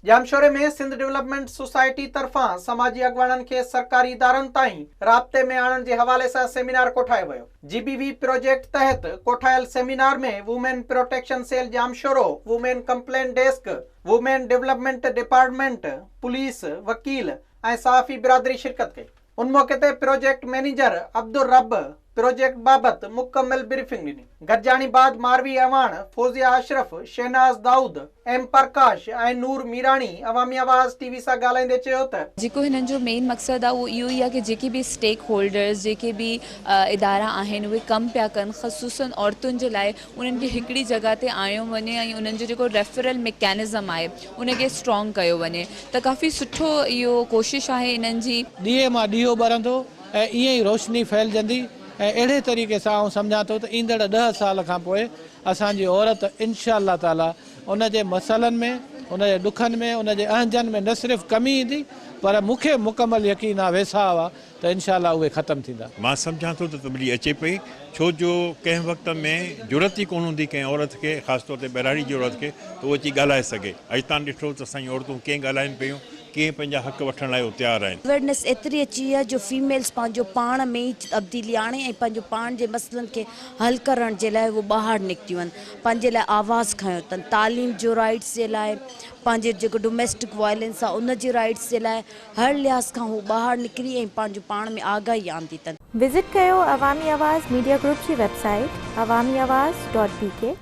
ڄامشوري ۾ Sindh development society طرفان سماجي اڳواڻن کي سرڪاري ادارن تائين رابطي ۾ آڻڻ جي حوالي سان سيمينار ڪوٺايو ويو. جي بي وي پروجيڪٽ تحت ڪوٺايل seminar ۾ women protection cell Jamshoro, women complaint desk, women development department, police, وڪيل ۽ صحافي برادري شرڪت ڪئي. ان موقعي تي پروجيڪٽ مئنيجر عبدالرب پروجيڪٽ بابت مڪمل بريفنگ ڏني. گڏجاڻي بعد ماروي اعواڻ، فوزيه اشرف، شهناز دائود، ايم پرڪاش ۽ نور ميراڻي عوامي آواز ٽي وي سان ڳالهائيندي چيو ته. جيڪو هنن جو مين مقصد آهي اهو اهو ئي آهي ڪي جيڪي به اسٽيڪ هولڊرز جيڪي به ادارا آهن اهي ڪم پيا ڪن خصوصن عورتن جي لاء انهن کي هڪڙي جڳهه تي آڻيو وڃي ۽ انهن جو جيڪو ريفرل ميڪانزم آهي ان کي اسٽرانگ ڪيو وڃي ته ڪافي سٺو اهو ڪوشش آهي انهن جي. ڏيئي مان ڏيئو ٻرندو ۽ ائين ئي روشني ڦهلجندي ۽ اهڙي طريقي سان آئون سمجهان ٿو ته ايندڙ ڏهه سال کان پوء اسان جي عورت انشاء الله تعاليٰ ان جي مسئلن ۾ ان جي ڏکن ۾ ان جي اهنجن ۾ نه صرف ڪمي ايندي پر مون کي مڪمل يقين آ ويساهه آ ته انشاء الله اهي ختم ٿيندا. مان سمجهان ٿو ته تبديلي اچي پئي ڇو جو ڪنهن وقت ۾ جرئت ئي ڪونه هوندي ڪنهن عورت کي خاص طور تي ٻهراڙي جي عورت کي ته هو اچي ڳالهائي سگهي. اڄ تان ڏٺو ته اسان جون عورتون ڪئين ڳالهائين پيون ڪئين پنهنجا حق وٺڻ لاء تيار آهن. اويرنيس ايتري اچي وئي آهي جو فيميلز پنهنجو پاڻ ۾ ئي تبديلي آڻي ۽ پنهنجو پاڻ جي مسئلن کي حل ڪرڻ جي لاء هو ٻاهر نڪتيون آهن پنهنجي لاء آواز کنيو اٿن تعليم جو رائيٽس جي لاء پنهنجي جيڪو ڊوميسٽڪ وائلنس آهي ان جي رائيٽس جي لاء هر لحاظ کان هو ٻاهر نڪري ۽ پنهنجو پاڻ ۾ آگاهي آندي اٿن. وزٽ ڪيو عوامي آواز ميڊيا گروپ جي website Awami Awaz dot B K.